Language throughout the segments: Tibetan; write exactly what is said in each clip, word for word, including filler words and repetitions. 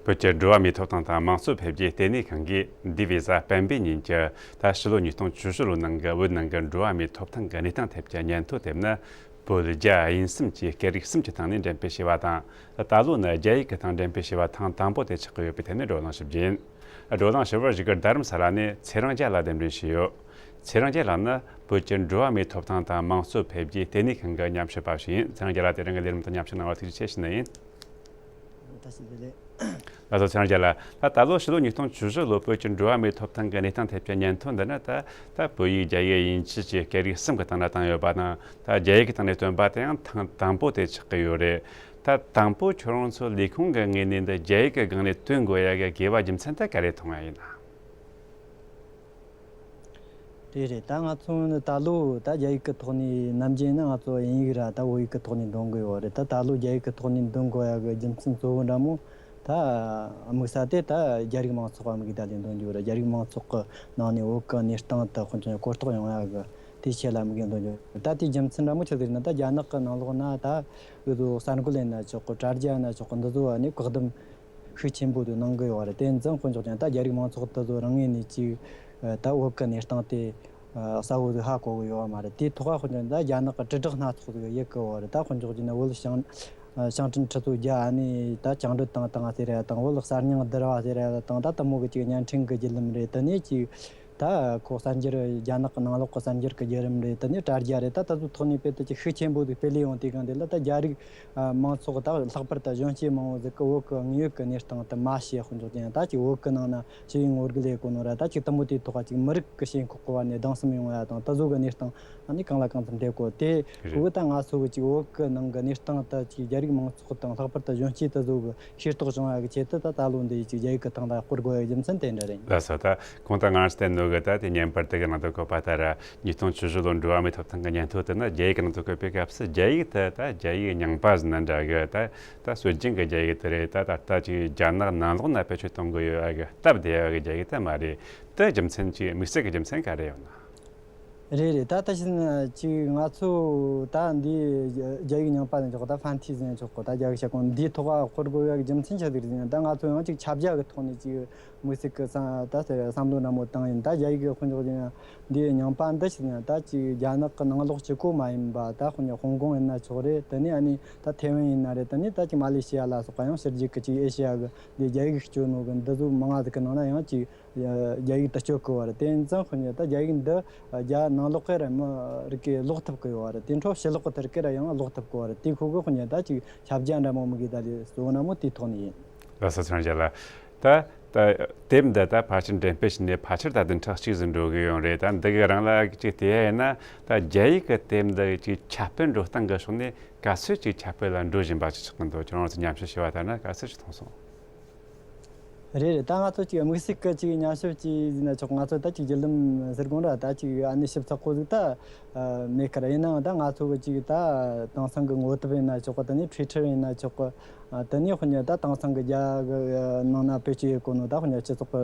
བོད་ཀྱི་འགྲོ་བ་མིའི་ཐོབ་ཐང་དང་དམངས་གཙོ་འཕེལ་རྒྱས་ལྟེ་གནས་ཁང་གིས་འདས་པའི་གཟའ་སྤེན་པའི་ཉིན་གྱི་ད་ཕྱི་ལོ་ཉིས་སྟོང་བཅུ་བཞི་ལོའི་ནང་གི་བོད་ནང་གི་འགྲོ་བ་མིའི་ཐོབ་ཐང་གི་གནས་སྟངས་ཐད་ཀྱི་སྙན་ཐོ་དེབ་ནི་བོད་རྒྱ་དབྱིན་གསུམ་གྱི་སྐད་རིགས་གསུམ་གྱི་སྟེང་ནས་འགྲེམས་སྤེལ་བྱས་པ་དང་། ད་ལོ་ནི་རྒྱ་ཡིག་གི་སྟེང་འགྲེམས་སྤེལ་བྱས་པ་ཐེངས་དང་པོ་དེ་ཆགས་ཀྱི་ཡོད་པའི་ཐད་ནས་བགྲོ་གླེང་ཞུ་རྒྱུ་ཡིན། བགྲོ་གླེང་ཞུ་བར་བཞུགས་སྒར་རྡ་རམ་ས་ལ་ནས་ཚེ་རིང་རྒྱལ་ལགས་གདན་འདྲེན་བྱས་ཡོད། ཚེ་རིང་རྒྱལ་ལགས་ནི་བོད་ཀྱི་འགྲོ་བ་མིའི་ཐོབ་ཐང་དང་དམངས་གཙོ་འཕེལ་རྒྱས་ལྟེ་གནས་ཁང་གི་ཉམས་ཞིབ་པ་ཞིག་ཡིན། ཚེ་རིང་རྒྱལ་ལགས་དེ་རིང་གི་ལས་རིམ་དུ་མཉམ་ཞུགས་གནང་བར་ཐུགས་རྗེ་ཆེ་ཞུ་ནི་ཡིན། བཀྲ་ཤིས་བདེ་ལེགས། ལགས་སོ། ཚེ་རིང་རྒྱལ་ལགས། ད་ད་ལོ་ཕྱི་ལོ་ཉིས་སྟོང་བཅུ་བཞི་ལོ་བོད་ཀྱི་འགྲོ་བ་མིའི་ཐོབ་ཐང་གི་གནས་སྟངས་ཐད་ཀྱི་སྙན་ཐོ་འདི་ནི་ད་ད་བོད་ཡིག་རྒྱ་ཡིག་དབྱིན་ཇི་བཅས་སྐད་རིགས་གསུམ་གྱི་སྟེང་ལ་བཏང་ཡོད་པ་དང་། ད་རྒྱ་ཡིག་གི་སྟེང་ནས་བཏོན་པ་དེ་ཡང་ཐེངས་དང་པོ་དེ་ཆགས་ཀྱི་ཡོད་རེད། ད་དང་པོ་ཁྱོད་རང་ཚོ་ལས་ཁུངས་ཀྱི་ངོས་ནས་འདི་རྒྱ་ཡིག་གི་སྒང་ནས་བཏོན་དགོས་ཡ་གི་དགོས་པ་རྒྱུ་མཚན་དེ་ག་རེ་མཐོང་ཡ་ཡིན་ན། དེ་རེད། ད་ང་ཚོ་ནི་ད་ལོ་ད་རྒྱ་ཡིག་གི་ཐོག་ནས་ནམ་རྒྱུན་ནི་ང་ཚོ་དབྱིན་ཡིག་ར་ད་བོད་ཡིག་གི་ཐོག་ནས་འདོན་གི་ཡོད་རེད། ད་ད་ལོ་རྒྱ་ཡིག་གི་ཐོག་ནས་འདོན་དགོས་ཡ་གི་རྒྱུ་མཚན་གཙོ་བོ་འདྲ་མོ་ད་དམིགས་ས་དེ་ད་རྒྱ་རིགས་མང་ཚོགས་དམིགས་ད་ལས་འདོན་རྒྱུ་རེད། རྒྱ་རིགས་མང་ཚོགས་གི་ནང་ནས་བོད་གི་གནས་སྟངས་དེ་དཔེ་མཚོན་གོ་རྟོགས་ཡོང་ཡ་གི་དེའི་ཆེད་ལ་དམིགས་འདོན་རྒྱུ་རེད། ད་དེའི་རྒྱུ་མཚན་འདྲ་མོ་ཆི་ཟིག་ན། ད་རྒྱ་ནག་གི་ནང་ལོགས་ན་ད་འུ་ཚོ་གསར་འགོད་ཡིན་ན་ཆོག་གི། དྲ་རྒྱ་ཡིན་ན་ཆོག་གི། འདི་ཚོ་བ་ནས་བཀག་སྡོམ་ཤུགས་ཆེན་པོ་དུ་གནང་གི་ཡོད་རེད། དེ་འཛིན་དཔོན་ཕྱོགས་ཀྱང་ད་རྒྱ་རིགས་མང་ཚོགས་དེ་ཚོ་རང་ངོས་ནས་ཅིག་ད་བོད་ཀྱི་གནས་སྟངས་དེ་གསལ་བོ་ཟིག་ཧ་གོ་གི་ཡོད་མ་རེད། དེའི་ཐོག་དཔོན་ཕྱོགས་ད་རྒྱ་ནག་གི་དྲིལ་བསྒྲགས་སྣ་ཚོགས་ཟིག་ཡེད་གི་ཡོད་རེད། ད་དཔོན་ཕྱོགས་ཀྱིས་ན་བོད་ཞིང་ཞིང་བྲན་ཁྲི་ཚོ་བརྒྱ་ཨ་ནི་ད་བཅིངས་འགྲོལ་བཏང་བཏང་ཟེར་ཡ་དང་། བོད་གསར་རྙིང་བསྡུར་བ་ཟེར་ཡ་དང་། ད་དེ་མོ་གི་ཅིག་བརྙན་འཕྲིན་གི་བརྒྱུད་ལམ་རེད། དེ་ནས་ཅིག་ད་ཁོ་གསར་འགྱུར་རྒྱ་ནག་གི་ནང་ལོགས་གི་གསར་འགྱུར་གི་བརྒྱུད་རིམ་རེད། དེ་ནས་དྲ་རྒྱ་རེད། ད་དེ་ཚོའི་ཐོག་ནས་དཔེ་དེ་ཅིག་ཤུགས་ཆེན་པོ་ཟིག་སྤེལ་ལས་ཡོང་དུས་གང་དེ་ལ་ད་རྒྱ་རིགས་ཨ་མང་ཚོགས་ད་ལྷག་པར་དུ་གཞོན་སྐྱེས་མང་བོ་ཟིག་གི་བོད་ཀྱི་དངོས་ཡོད་ཀྱི་གནས་སྟངས་དེ་མ་ཤེས། དཔེ་འཇོག་ཅན་ད་ཅིག་བོད་ཀྱི་ནང་ན་ཞི་བའི་ངོ་རྒོལ་ཡེད་གོ་ནོ་ར་ད་ཅིག་དེ་མོ་དེའི་ཐོག་ཅིག་མི་རིགས་ཀྱི་ཞེན་ཁོག་གི་བར་ནས་སྡང་སེམས་ཡོང་ཡ་དང་། དེ་ཚོ་གི་གནས་སྟངས་ཨ་ནི་གང་ལ་གང་འཚམ་སླེབས་གོ། དེ་རེད། ཁོ་གི་ད་ང་ཚོ་གི་ཅིག་བོད་ཀྱི་ནང་གི་གནས་སྟངས་ད་ཅིག་རྒྱ་རིགས་མང་ཚོགས་དང་ལྷག་པར་དུ་གཞོན་སྐྱེས་དེ་ཚོ་གི་ཤེས་རྟོགས་བྱུང་ཡ་གི་ཆེད་དུ་ད་ད་ལོ་འདི་ཅིག་རྒྱ་ཡིག་གི་སྟེང་ད་སྐོར་དགོས་ཡ་རྒྱུ་མཚན་དེ་འདྲ་རེད། ལགས་སོ། ད་གོང་དུ་ང་རང་བསྟན་ནོ་གི་ད་དེ་བརྙན་པར་དེ་གི་ནང་དུ་བཀོད་པ་ལྟར། ཉིས་སྟོང་བཅུ་བཞི་ལོ་འགྲོ་བ་མིའི་ཐོབ་ཐང་གི་སྙན་ཐོ་དེ་ནི་རྒྱ་ཡིག་གི་ནང་དུ་བཀོད་པའི་སྐབས་སུ། རྒྱ་ཡིག་དེ་ད་རྒྱ་ཡིག་རྙིང་པ་ཟིག་ན་འདྲ་གི། ད་ད་སྲོལ་རྒྱུན་གི་རྒྱ་ཡིག་དེ་རེད། ད་ད་ལྟ་ཅིག་རྒྱ་ནག་ནང་ལོགས་ན་བེད་སྤྱོད་གཏོང་གི་ཡོད་ཨ་གི་སྟབས་བདེ་ཨ་གི་རྒྱ་ཡིག་དེ་མ་རེད། དེ་རྒྱུ་མཚན་ཅིག་དམིགས་བསལ་གི་རྒྱུ་མཚན་ག་རེ་ཡོད་ན། རེད་རེད། ད་ད་ཕྱིན་ཅིག་ང་ཚོ་ད་འདི་རྒྱ་ཡིག་རྙིང་པ་ནས་ཆོག་གི། ད་ཧྥན་ཐི་ཟེར་ཆོག་གི། ད་རྒྱ་ཡིག་ཤ་ཀོང་འདིའི་ཐོག་ཨ་སྐོར་དགོས་ཡ་གི་རྒྱུ་མཚན་ཆི་ཟིག་རེད་ཟེར་ན། ད་ང་ཚོ་ཡང་ཅིག་ཁྱབ་རྒྱ་གི་ཐོག་ནས་ཅིག་དམིགས་བསལ་གི་བསམ་ད་ཟེར་བསམ་བློ་འདྲ་མོ་བཏང་ཡིན། ད་རྒྱ་ཡིག་གི་དཔེ་འཇོག་ཡིན་ན་འདི་རྙིང་པ་འདི་ཕྱིན་ན་ད་ཅིག་རྒྱ་ནག་གི་ནང་ལོགས་གཅིག་པོ་མ་ཡིན་པ། ད་དཔེ་ཉ་ཧོང་ཀོང་ཡིན་ན་ཆོག་རེད། དེ་ནས་ཨ་ནི་ད་ཐེ་ཝན་ཡིན་ན་རེད། དེ་ནས་ད་ཅིག་མ་ལེ་ཤི་ཡ་ལ་སོགས་པ་ཡང་ཕྱི་རྒྱལ་གི་ཅིག་ཨེ་ཤི་ཡ་གི་འདི་རྒྱ་ཡིག་སྤྱོད་ནོ་གི་འདི་ཚོ་མང་ང་ཟིག་གི་ནང་ན་ཡང་ཅིག་རྒྱ་ཡིག་དེ་སྤྱོད་གི་བ་རེད། དེ་ཡིན་ཙང་དཔེ་ཉ་ད་རྒྱ་ཡིག་འདི་རྒྱ་ནང་ལོགས་གི་ར་མི་རིགས་གི་ཀློག་ཐུབ་གི་ཡོད་བ་རེད། དེ་འཕྲོ་ཕྱི་ལོགས་གི་དེར་གི་ར་ཡང་ཀློག་ཐུབ་གི་བ་རེད། དེ་ཁོ་གི་དཔེ་ཉ་ད་ཅིག་ཁྱབ་རྒྱ་འདྲ་མོ་མི་གི་ད་ལས་གཙོ་བོ་ན་མོ་དེའི་ཐོག་ནས་ཡིན། ལགས་སོ། ཚེ་རིང་རྒྱལ་ལགས། ད་ད་དེབ་འདི་ད་ཕལ་ཆེར་འགྲེམས་སྤེལ་བྱས་ནས་ཕལ་ཆེར་ད་བདུན་ཕྲག་གཅིག་ཙམ་འགྲོ་གི་ཡོད་རེད། ད་འདི་གི་རིང་ལ་ཅིག་དེ་ཡིན་ན་ད་རྒྱ་ཡིག་གི་དེབ་འདི་ཅིག་ཁྱབ་སྤེལ་འགྲོ་སྟངས་གི་ཕྱོགས་ནས་ག་ཚོད་ཅིག་ཁྱབ་སྤེལ་ལ་འགྲོ་བཞིན་པ་ཅིག་ཆགས་ཀྱི་འདུག་ཁྱོད་རང་ཚོ་ཉམས་ཞིབ་བྱས་པ་ལྟར་ན་ག་ཚོད་ཅིག་མཐོང་སོང་། རེད་རེད། ད་ང་ཚོ་ཅིག་དམིགས་བསལ་གི་ཅིག་ཉམས་ཞིབ་ཅིག་ཡིན་ན་ཆོག་ང་ཚོ་ད་ཅིག་བརྒྱུད་ལམ་ཟེར་དགོས་ར་ད་ཅིག་ཨ་ནི་ཞིབ་ཚགས་པོ་ཟིག་ད་མེད་ཁར། ཡིན་ནའང་ད་ང་ཚོ་གི་ཅིག་ད་དེང་སང་གི་ངོ་དེབ་ཡིན་ན་ཆོག་གི། དེ་ནས་ཊུའི་ཊར་ཡིན་ན་ཆོག་གི། ཨ། དེ་ནས་དཔེར་ན་ད་དེང་སང་གི་རྒྱ་གི་ནང་ན་བེད་སྤྱོད་ཡེད་གོ་ནོ་ད་དཔེར་ན་སྤྱི་ཚོགས་ཀྱི་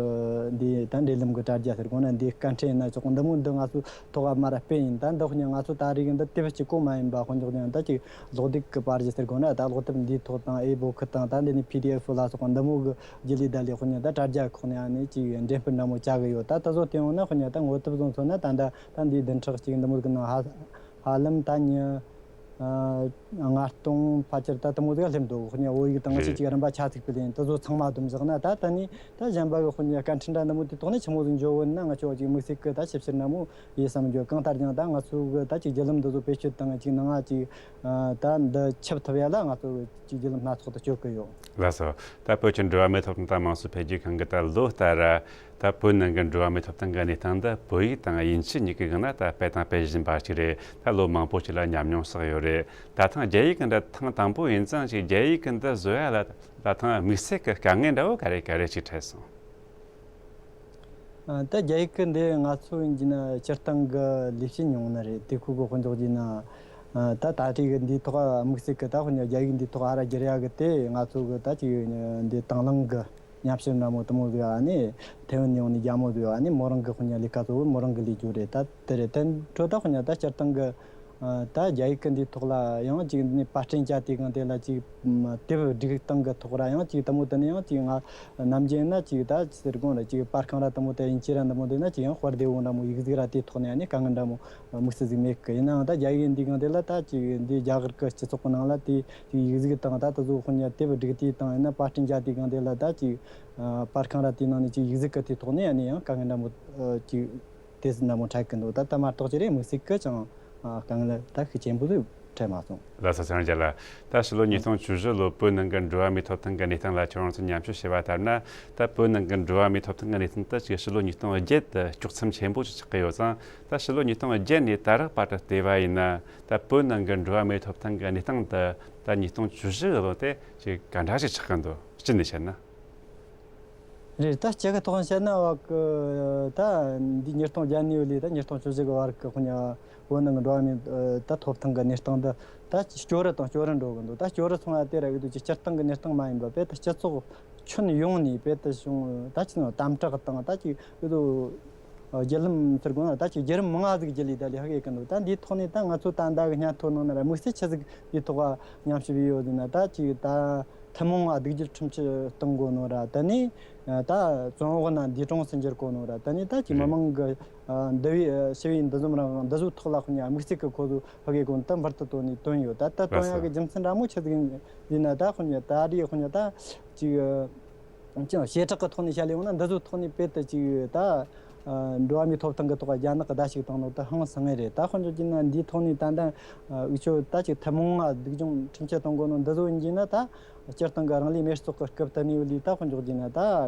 འདི་ད་འབྲེལ་ལམ་གྱི་དྲ་རྒྱ་ཟེར་དགོས་ན་འདི་སྐད་འཕྲིན་ཡིན་ན་ཆོག་གི། འདི་མོ་འདི་ང་ཚོ་ཐོག་མར་སྤེལ་ཡིན། ད་འདི་དཔེར་ན་ང་ཚོ་ད་རེས་ཀྱི་འདི་དེབ་གཅིག་པོ་མ་ཡིན་པ་དཔེར་ན་འཇོག་ན་ད་ཅིག་ཀློག་དེབ་ཀྱི་པར་གཞི་ཟེར་དགོས་ན་ད་ཀློག་དེབ་འདིའི་ཐོག་དང་ཨི་བྷུ་ཁི་དང་ད་འདི་ནས་པི་ཌི་ཨེཕ་ལ་སོགས་པ་འདི་མོ་གི་བརྒྱུད་ལས་ད་ལས་དཔེར་ན་ད་དྲ་རྒྱ་ཁོག་ནས་ཨ་ནི་ཅིག་འགྲེམས་སྤེལ་འདྲ་མོ་བྱ་གི་ཡོད། ད་ད་གཟོད་དེ་ཡོང་ན་དཔེར་ན་ད་ངོ་དེབ་བཟོ་མཚོན་ན་ད་ད་ད་འདིའི་བདུན་ཕྲག་གཅིག་འདི་མོ་གི་ནང་ཧ་ཧ་ལམ་ད་ཉི་ཨ། ལྔ་སྟོང་ཕལ་ཆེར་ད་དེ་མོ་ཟིག་སླེབས་འདུག་དཔེར་ན་བོད་ཡིག་དང་ཅིག་རེད། ཅིག་རིམ་པ་ཆ་ཚིག་པའི་ལན་དེ་ཚོ་ཚང་མ་བསྡོམས་བཞག་ན་ད་ད་ནི་ད་གཞན་པ་གི་དཔེར་ན་སྐད་འཕྲིན་འདྲ་འདི་མོ་དེ་ཐོག་ནས་ཆི་མོ་ཟིག་འཇོག་གོ་ན་ང་ཆོ་ཅིག་དམིགས་བསལ་གི་ད་ཞིབ་བཤེར་འདྲ་མོ་ཡེད་བསམ་རྒྱུ། གང་ལྟར་ཀྱང་ད་ང་ཚོ་གི་ད་ཅིག་བརྒྱུད་ལམ་འདི་ཚོ་བེད་སྤྱོད་དང་ཅིག་ནང་ང་ཅིག་ད་འདི་ཁྱབ་ཐུབ་ཡ་ལ་ང་ཚོ་གི་ཅིག་བརྒྱུད་ལམ་སྣ་ཚོགས་དེ་སྤྱོད་གི་ཡོད། ལགས་སོ། ད་བོད་ཀྱི་འགྲོ་བ་མིའི་ཐོབ་ཐང་དང་དམངས་གཙོ་འཕེལ་རྒྱས་ཁང་གིས་ད་ལོ་ལྟར་ད་བོད་ནང་གི་འགྲོ་བ་མིའི་ཐོབ་ཐང་གི་གནས་སྟངས་འདི་བོད་ཡིག་དང་དབྱིན་ཇི་གཉིས་ཀྱི་སྒང་ན་ད་སྤེལ་དང་སྤེལ་བཞིན་པ་ཞིག་རེད། ད་ལོ་མང་པོ་ཞིག་ལ་ཉམས་མྱོང་བསགས་ཡོད་རེད། ད་ཐེངས་རྒྱ་ཡིག་གི་འདི་ཐེངས་དང་པོ་ཡིན་ཙང་ཞིག་རྒྱ་ཡིག་གི་འདི་བཟོ་ཡ་ལ་ད་ཐེངས་དམིགས་བསལ་གྱི་དཀའ་ངལ་འདྲ་བོ་ག་རེ་ག་རེ་ཞིག་འཕྲད་སོང་། ཨ། ད་རྒྱ་ཡིག་གི་འདི་ང་ཚོ་ཡིན་གྱི་ན་སྤྱིར་བཏང་གི་ལས་བྱེད་ཉུང་ནི་རེད། དེ་ཁུལ་གི་དཔེ་འཇོག་གྱི་ན། ཨ། ད་ད་ལྟའི་གི་འདིའི་ཐོག་དམིགས་བསལ་གི་ད་དཔེར་ན་རྒྱ་ཡིག་འདིའི་ཐོག་ཨ་ར་བསྒྱུར་ཡ་གི་དེ་ང་ཚོ་གི་ད་ཅིག་འདི་དང་བླངས་གི་ཉམས་ཞིབ་འདྲ་མོ་དེ་མོ་ཟིག་ཨ་ནི་ཐེ་ཝན་ནས་ཡོང་ནས་རྒྱ་མོ་ཟིག་ཨ་ནི་མོ་རང་གི་དཔེར་ན་ལས་ཀ་གཙོ་བོ་མོ་རང་གི་ལས་རྒྱུ་རེད། ད་དེ་རེད། དེ་འཕྲོ་ད་དཔེར་ན་ད་སྤྱིར་བཏང་གི་ ད་རྒྱ་ཡིག་གི་འདིའི་ཐོག་ལ་ཡང་ཅིག་ནས་པར་སྐྲུན་བྱ་དུས་སྒང་དེ་ལ་ཅིག་དེབ་སྒྲིག་སྟངས་གི་ཐོག་ར་ཡང་ཅིག་དེ་མོ་དེ་ནས་ཡང་ཅིག་ང་ནམ་རྒྱུན་ན་ཅིག་ད་ཟེར་དགོས་ར་ཅིག་པར་ཁང་ར་དེ་མོ་དེ་ཡིན་གྱི་ར་འདི་མོ་དེ་ན་ཅིག་ཡང་དཔར་བདེ་བོ་འདྲ་མོ་ཡིག་གཟུགས་ར་དེའི་ཐོག་ནས་ཡང་ནས་དཀའ་ངལ་འདྲ་མོ་དམིགས་བསལ་ཟིག་མེད་གི། ཡིན་ནའང་ད་རྒྱ་ཡིག་འདིའི་སྒང་དེ་ལ་ད་ཅིག་འདི་རྒྱ་གར་གི་སྤྱི་ཚོགས་གི་ནང་ལ་དེ་ཅིག་ཡིག་གཟུགས་དང་ད་དེ་ཚོ་དཔེར་ན་དེབ་སྒྲིག་དུས་དང་ཡང་ན་པར་སྐྲུན་བྱ་དུས་སྒང་དེ་ལ་ད་ཅིག་པར་ཁང་ར་དེའི་ནང་ནས་ཅིག་ཡིག་གཟུགས་གི་དེའི་ཐོག་ནས་ཡང་ནས་ཡང་དཀའ་ངལ་འདྲ་མོ་ཅིག་དེ་ཟིན་ན་མོ་འཕྲད་གི་འདུག་ད་ལྟ་མ་གཏོགས་ཀྱི་རེད། དམིགས་བསལ་གི་ཅང་དཀའ་ངལ་ད་ཤུགས་ཆེན་པོ་ཟིག་འཕྲད་མ་སོང་། ལགས་སོ། ཚེ་རིང་རྒྱལ་ལགས། ད་ཕྱི་ལོ་ཉིས་སྟོང་བཅུ་བཞི་ལོ་བོད་ནང་གི་འགྲོ་བ་མིའི་ཐོབ་ཐང་གི་གནས་སྟངས་ལ་ཁྱོད་རང་ཚོས་ཉམས་ཞིབ་བྱས་པ་ལྟར་ན། ད་བོད་ནང་གི་འགྲོ་བ་མིའི་ཐོབ་ཐང་གི་གནས་སྟངས་དེ་ཅིག་ཕྱི་ལོ་ཉིས་སྟོང་བརྒྱད་དུ་དཀྲོག་མཚམས་ཆེན་པོ་ཅིག་ཆགས་ཀྱི་ཡོད་ཙང་། ད་ཕྱི་ལོ་ཉིས་སྟོང་བརྒྱད་ནས་ད་རག་བར་དུ་བལྟས་པ་ཡིན་ན། ད་བོད་ནང་གི་འགྲོ་བ་མིའི་ཐོབ་ཐང་གི་གནས་སྟངས་དེ་ད་ཉིས་སྟོང་བཅུ་བཞི་གི་ལོ་དེ་ཅིག་ག་འདྲ་ཞིག་ཆགས་ཀྱི་འདུག་སྤྱི་ནས་བཤད་ན། རེད། ད་སྤྱི་གི་ཐོག་ནས་བཤད་ན་བ་གི་ད་འདི་ཉིས་སྟོང་བརྒྱད་ནས་ལས་ད་ཉིས་སྟོང་བཅུ་བཞི་གི་བར་གི་ཁོ་ན་བོད་ནང་གི་འགྲོ་བ་མིའི་ད་ཐོབ་ཐང་གི་གནས་སྟངས་འདི་ད་སྐྱོ་རུ་དང་སྐྱོ་རུ་འགྲོ་གི་འདུག་ད་སྐྱོ་རུ་སོང་བ་དེ་ར་འོས་བསྡུ་གི་སྤྱིར་བཏང་གི་གནས་སྟངས་མ་ཡིན་པ་དཔེ་ད་སྤྱི་ཚོགས་ཁྱོན་ཡོངས་ནས་དཔེ་ད་བྱུང་ད་ཅི་ནོ་དམ་དྲག་དང་ད་ཅི་འོས་བསྡུ་བརྒྱུད་ལམ་ཟེར་དགོས་ན་ད་ཅིག་བརྒྱུད་རིམ་མང་ང་ཟིག་བརྒྱུད་ལས་ད་ལས་ཧ་གོ་གི་འདུག་ད་འདིའི་ཐོག་ནས་ད་ང་ཚོ་ད་ལྟ་གི་སྙན་ཐོ་ནང་ན་ར་དམིགས་བསལ་ཆི་ཟིག་འདིའི་ཐོག་ཉམས་ཞིབ་ཡོད་ཟེར་ན། ད་ཅིག་ད་ཐུན་མོང་ང་སྡུག་སྦྱོང་ཁྲིམས་ཆད་གཏོང་དགོས་ནོ་ར། ད་ནི་ད་བཙོན་འོག་ན་འདས་གྲོངས་སུ་འགྱུར་དགོས་ནོ་ར། ད་ནི་ད་ཅིག་མི་རེད། མང་གི་འདུ་བའི་ཞི་བའི་འདུ་འཛོམས་རང་དབང་འདི་ཚོའི་ཐོག་ལ་ཁོ་ན་དམིགས་བསལ་གི་ཁོ་ཚོ་ཧ་གོ་གོ་ད་འབུར་དུ་བཏོན་ནས་བཏོན་ཡོད། ད་ད་བཏོན་ཡག་གི་རྒྱུ་མཚན་འདྲ་མོ་ཆི་ཟིག་ཡིན་ན། ད་ཁོ་ན་ད་རེས་ཁོ་ན་ད་ཅིག་ཅང་བྱེ་བྲག་གི་ཐོག་ནས་བཤད་ལེ་ཡོང་ན་འདི་ཚོའི་ཐོག་ནས་དཔེ་དེ་ཅིག་ད་འགྲོ་བ་མིའི་ཐོབ་ཐང་གི་ཐོག་རྒྱ་ནག་གི་བརྡབ་གསིག་བཏང་ནོ་དེ་ཧང་སང་ངེ་རེད། ད་དཔེ་འཇོག་རྒྱུ་ན་འདིའི་ཐོག་ནས་ད་ལྟ་འུ་ཆོ་ད་ཅིག་ཐུན་མོང་ང་སྡུག་སྦྱོང་ཁྲིམས་ཆད་གཏོང་དགོས་ནོ་འདི་ཚོ་ཡིན་རྒྱུ་ན། ད་སྤྱིར་བཏང་གི་རང་ལུས་མེར་སྲེག་གི་སྐབས་དེ་ནས་ལས་ད་དཔེ་འཇོག་རྒྱུ་ན་ད་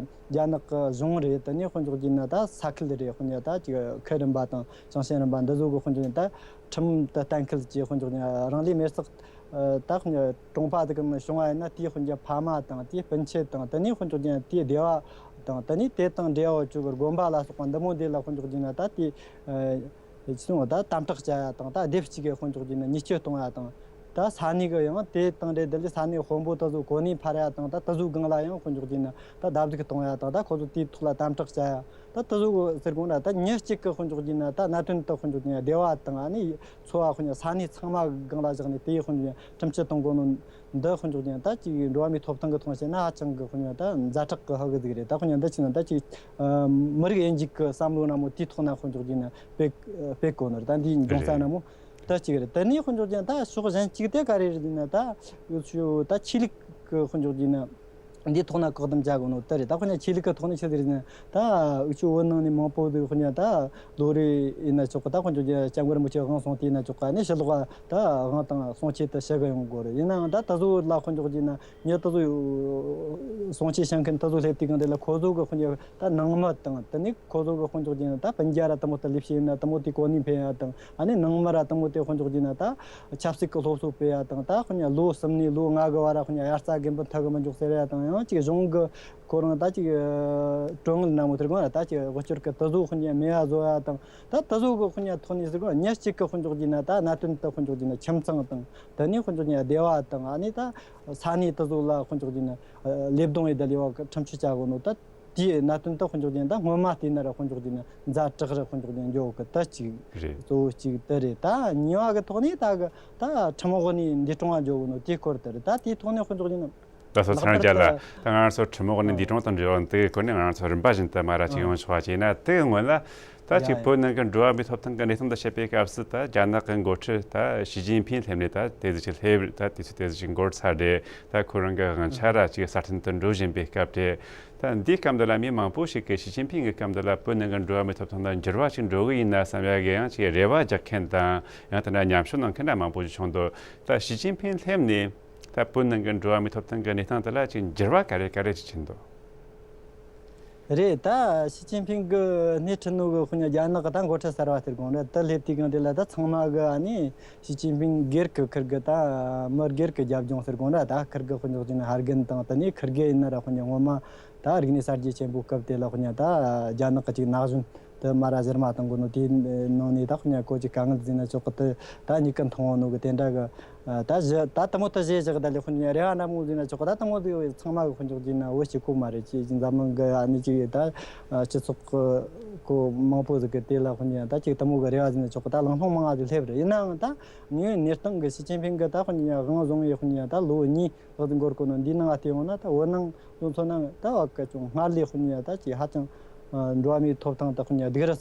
རྒྱ་ནག་གི་གཞུང་རེད། དེ་ནས་དཔེ་འཇོག་རྒྱུ་ན་ད་ས་ཁུལ་རེད། དཔེ་ན་ད་ཅིག་ཁུལ་རིམ་པ་དང་ཅང་ཤན་རིམ་པ་འདི་ཚོ་གི་དཔེ་འཇོག་རྒྱུ་ན་ད་ཁྲིམས་དེ་གཏན་འཁེལ་གྱི་དཔེ་འཇོག་རྒྱུ་ན་རང་ལུས་མེར་སྲེག་ད་དཔེ་ན་གྲོངས་པ་དེ་གི་ནང་བྱུང་བ་ཡིན་ན། དེའི་དཔེ་འཇོག་ཕ་མ་དང་དེའི་སྤུན་མཆེད་དང་། དེ་ནས་དཔེ་འཇོག་རྒྱུ་ན་དེའི་སྡེ་བ་དང་། དེ་ནས་དེ་དང་འབྲེལ་བ་ཡོད་ཅོག་གི་དགོན་པ་ལ་སོགས་པ་འདི་མོ་འདི་ལ་དཔེ་འཇོག་རྒྱུ་ན་ད་དེ་ཅི་སོང་ད་དམ་དྲག་བྱ་ཡ་དང་། ད་སྡེབ་གཅིག་གི་དཔེ་འཇོག་རྒྱུ་ན་ཉེས་སྤྱོད་གཏོང་ཡ་དང་། ད་ས་གནས་གི་ཡང་དེ་དང་འབྲེལ་དེ་ལས་ས་གནས་དཔོན་པོ་དེ་ཚོ་གོ་གནས་འཕར་ཡ་དང་། ད་དེ་ཚོའི་སྒང་ལ་ཡང་དཔེ་འཇོག་རྒྱུ་ན་ད་བརྡབ་གསིག་གཏོང་ཡ་དང་། ད་ཁོ་ཚོ་དེའི་ཐོག་ལ་དམ་དྲག་བྱ་ཡ། ད་དེ་ཚོ་གི་ཟེར་དགོས་ན་ད་མྱི་གཅིག་གི་དཔེ་འཇོག་རྒྱུ་ན་ད་གནད་དོན་དེ་དཔེ་འཇོག་རྒྱུ་ན་སྡེ་བ་དང་། ཨ་ནི་ཚོ་བ་དཔེ་འཇོག་ས་གནས་ཚང་མ་སྒང་ལ་བཞག་ནས་དེའི་དཔེ་འཇོག་རྒྱུ་ན་ཁྲིམས་ཆད་གཏོང་དགོས་ནོ་འདི་དཔེ་འཇོག་རྒྱུ་ན་ད་ཅིག་འགྲོ་བ་མིའི་ཐོབ་ཐང་གི་ཐོག་བཤད་ན་ཧ་ཅང་གི་དཔེ་འཇོག་ད་ཛ་དྲག་གི་ཧ་གི་ཟིག་རེད། ད་དཔེ་འཇོག་འདི་ཆི་ན་ད་ཅིག་མི་རིགས་དབྱེ་འབྱེད་ཀྱི་བསམ་བློ་ན་མོ་དེའི་ཐོག་ན་དཔེ་འཇོག་རྒྱུ་ན་སྤེལ་སྤེལ་དགོས་ནོ་རེད། ད་འདིའི་འབྱུང་ས་ན་རེད། མོ་ད་གཅིག་རེད། དེ་ནས་དཔེ་འཇོག་རྒྱུ་ན་ད་ཕྱོགས་གཞན་གཅིག་དེ་ག་རེ་རེད་ཟེར་ན། ད་འུ་ཆོ་ད་ཆོས་ལུགས་ཀྱི་དཔེ་འཇོག་རྒྱུ་ན་འདིའི་ཐོག་ན་བཀག་སྡོམ་བྱ་དགོས་ནོ་དེ་རེད། ད་དཔེ་ན་ཆོས་ལུགས་ཀྱི་ཐོག་ནས་ཆི་ཟིག་རེད་ཟེར་ན། ད་འུ་ཆོ་བོད་ནང་ནས་མང་པོ་ཟིག་དཔེ་ན་ད་ལོ་རེ་ཡིན་ན་ཆོག་གི། ད་དཔེ་འཇོག་རྒྱུ་ན་སྐྱབས་མགོན་རིན་པོ་ཆེ་དབང་སོང་དུས་ཡིན་ན་ཆོག་གི། ཨ་ནི་ཕྱི་ལོགས་ད་དབང་དང་གསུང་ཆོས་དེ་ཞུ་གི་ཡོང་དགོས་རེད། ཡིན་ནའང་ད་དེ་ཚོ་ལ་དཔེ་འཇོག་རྒྱུ་ན་མྱི་དེ་ཚོ་གསུང་ཆོས་བྱེད་མཁན་དེ་ཚོ་སླེབས་དུས་སྒང་དེ་ལ་ཁོ་ཚོ་གི་དཔེ་འཇོག་ད་ནང་མི་དང་། དེ་ནས་ཁོ་ཚོ་གི་དཔེ་འཇོག་རྒྱུ་ན་ད་སྤུན་ཀྱག་ར་དེ་མོ་དེ་ལས་བྱེད་ཡིན་ན་དེ་མོ་དེ་གོ་གནས་འཕེན་ཡ་དང་། ཨ་ནི་ནང་མི་ར་དེ་མོ་དེ་དཔེ་འཇོག་རྒྱུ་ན་ད་ཆབ་སྲིད་ཀྱི་སློབ་གསོ་སྤེལ་ཡ་དང་། ད་དཔེ་ན་ལོ་གསུམ་ནས་ལོ་ལྔ་གི་བར་ར་དཔེ་ན་དབྱར་རྩྭ་དགུན་འབུ་འཐུ་གི་མི་འཇུག་ཟེར་ཡ་དང་། ཡང་ཅིག་གཞུང་གི་ཁོ་རང་ད་ཅིག་གྲོན་དངུལ་ན་མོ་དེ་གང་ར་ད་ཅིག་དབུལ་སྐྱོར་གི་དེ་ཚོ་དཔེ་ན་མེད་པ་བཟོ་ཡ་དང་། ད་དེ་ཚོ་གི་དཔེ་ན་ཐོག་ནས་ཟེར་གོ་མྱི་གཅིག་གི་དཔེ་འཇོག་རྒྱུ་ན་ད་གནད་དོན་དེ་དཔེ་འཇོག་རྒྱུ་ན་ཁྱིམ་ཚང་དང་། དེ་ནས་དཔེ་འཇོག་རྒྱུ་ན་སྡེ་བ་དང་། ཨ་ནི་ད་ས་གནས་དེ་ཚོ་ལ་དཔེ་འཇོག་རྒྱུ་ན་ལས་བསྡོམས་ཡེ་ད་ལས་བ་ཁྲིམས་གཅོད་བྱ་དགོས་ནོ་ད། དེའི་གནད་དོན་དེ་དཔེ་འཇོག་རྒྱུ་ན་ད་སྔོན་མ་བལྟས་ན་ར་དཔེ་འཇོག་རྒྱུ་ན་ཛ་དྲག་ར་དཔེ་འཇོག་རྒྱུ་ན་འགྱོ་གི། ད་གཅིག་རེད། གཙོ་བོ་གཅིག་དེ་རེད། ད་གཉིས་པ་གི་ཐོག་ནས་ད་གི་ད་ཁྲིམས་འོག་ནས་འདས་གྲོངས་པ་འགྱོ་གི་ནོ་དེའི་སྐོར་དེ་རེད། ད་དེའི་ཐོག་ནས་དཔེ་འཇོག་རྒྱུ་ན་ད་སོ་ལྷག་ཚང་པར་རྒྱ་ལ་དུ་ད་ང་རང་ཚོ་ཁྲིམས་འོག་ནས་འདས་གྲོངས་དང་འབྲེལ་བ་དེ་གི་སྐོར་ནས་ང་རང་ཚོ་རིམ་པ་བཞིན་དུ་མ་ར་ཅིག་ཡོང་ཆོག་པ་བྱས་ན། དེ་གི་སྔོན་ལ་ད་ཡ་ཅིག་ཡ་བོད་ནང་གི་འགྲོ་བ་མིའི་ཐོབ་ཐང་གི་གནས་སྟངས་དང་བཤད་པའི་སྐབས་སུ། ད་རྒྱ་ནག་གི་འགོ་ཁྲིད་ད་ཞི་ཅིན་ཕིང་སླེབས་ནས་ད་དེ་ཟིག་ཅིག་སླེབས། ད་དུས་ཚོད་དེ་ཟིག་ཅིག་འགོར་ཚར་རེད། ད་ཁོ་རང་གི་དབང་ཆ་ར་ཅིག་སྲ་བརྟན་དུ་འགྲོ་བཞིན་པའི་སྐབས་རེད། ད་འདིའི་སྐབས་འདི་ལ་མི་མང་པོ་ཞིག་གིས་ཞི་ཅིན་ཕིང་གི་སྐབས་འདི་ལ་བོད་ནང་གི་འགྲོ་བ་མིའི་ཐོབ་ཐང་ལ་འགྱུར་བ་ཞིག་འགྲོ་གི་ཡིན་ན་བསམ་ཡ་གི་ཡང་ཅིག་རེ་བ་རྒྱག་མཁན་དང་། ཡང་དེ་འདྲ་ཉམས་ཞིབ་གནང་མཁན་འདྲ་མང་པོ་ཞིག་བྱུང་འདུག་ད་ཞི་ཅིན་ཕིང་སླེབས་ནས་ད་བོད་ནང་གི་འགྲོ་བ་མིའི་ཐོབ་ཐང་གི་གནས་སྟངས་དེ་ལ་ཅིག་འགྱུར་བ་ག་རེ་ག་རེ་ཅིག་ཕྱིན་འདུག་རེད། ད་ཞི་ཅིན་ཕིང་གི་སྣེ་ཁྲིད་ནོ་གི་དཔེ་ན་རྒྱ་ནག་གི་ད་འགོ་ཁྲིད་གསར་བ་དེ་དགོངས་རེད། ད་སླེབས་དུས་སྒང་དེ་ལ་ད་ཚང་མ་གི་ཨ་ནི་ཞི་ཅིན་ཕིང་སྒེར་གི་ཁིར་གི་ད་མི་སྒེར་གི་རྒྱབ་ལྗོངས་ཟེར་དགོངས་ར། ད་ཁིར་གི་དཔེ་འཇོག་རྒྱུ་ན་ཕ་རྒན་དང་། དེ་ནས་ཁིར་གི་ཡིན་ན་ར་དཔེ་ན་སྔོན་མ་ད་རིག་གནས་གསར་བརྗེ་ཆེན་པོའི་སྐབས་དེ་ལ་དཔེ་ན་ད་རྒྱ་ནག་གི་ཅིག་ན་གཞོན་དེ་མ་ར་གཞིར་མ་གཏོང་གི་ནོ་དེའི་ནང་ནས་ད་དཔེ་ན་ཁོ་ཅིག་དཀའ་ངལ་ཟིན་ན་ཆོག་གི། དེ་ད་མྱིག་གིས་མཐོང་ནོ་གི་དེ་འདྲ་གི་ད་གཞི་ད་དེ་མོ་དེ་གཞི་བཞག་ད་ལས་དཔེ་ན་རེ་བ་འདྲ་མོ་ཟིན་ན་ཆོག་གི། ད་དེ་མོ་དེ་ཚང་མ་གི་དཔེ་འཇོག་རྒྱུ་ན་བོད་གཅིག་པོ་མ་རེད། ཅིག་འཛམ་གླིང་གི་ཨ་ནི་ཅིག་ད་སྤྱི་ཚོགས་གི་ ཁོ་མང་པོ་ཟིག་གི་དེ་ལ་དཔེར་ན་ད་ཅིག་དེ་མོ་གི་རེ་བ་ཟིན་ན་ཆོག་གི། ད་ལམ་ལྷོང་མང་ང་ཟིག་སླེབས་རེད། ཡིན་ནའང་ད་དངོས་ཡོད་གནས་སྟངས་གི་ཞི་ཅིན་ཕིང་གི་ད་དཔེར་ན་དབང་བཟུང་བའི་དཔེར་ན་ད་ལོ་གཉིས་ལྷག་ཙམ་འགོར་གོ་ནོ་འདི་ནང་ང་བལྟས་ཡོང་ན། ད་བོད་ནང་ལོ་ཚོ་ནང་ད་བ་གི་ཅུང་སྔར་ལས་དཔེར་ན་ད་ཅིག་ཧ་ཅང་འགྲོ་བ་མིའི་ཐོབ་ཐང་ད་དཔེར་ན་སྡུག་རུ་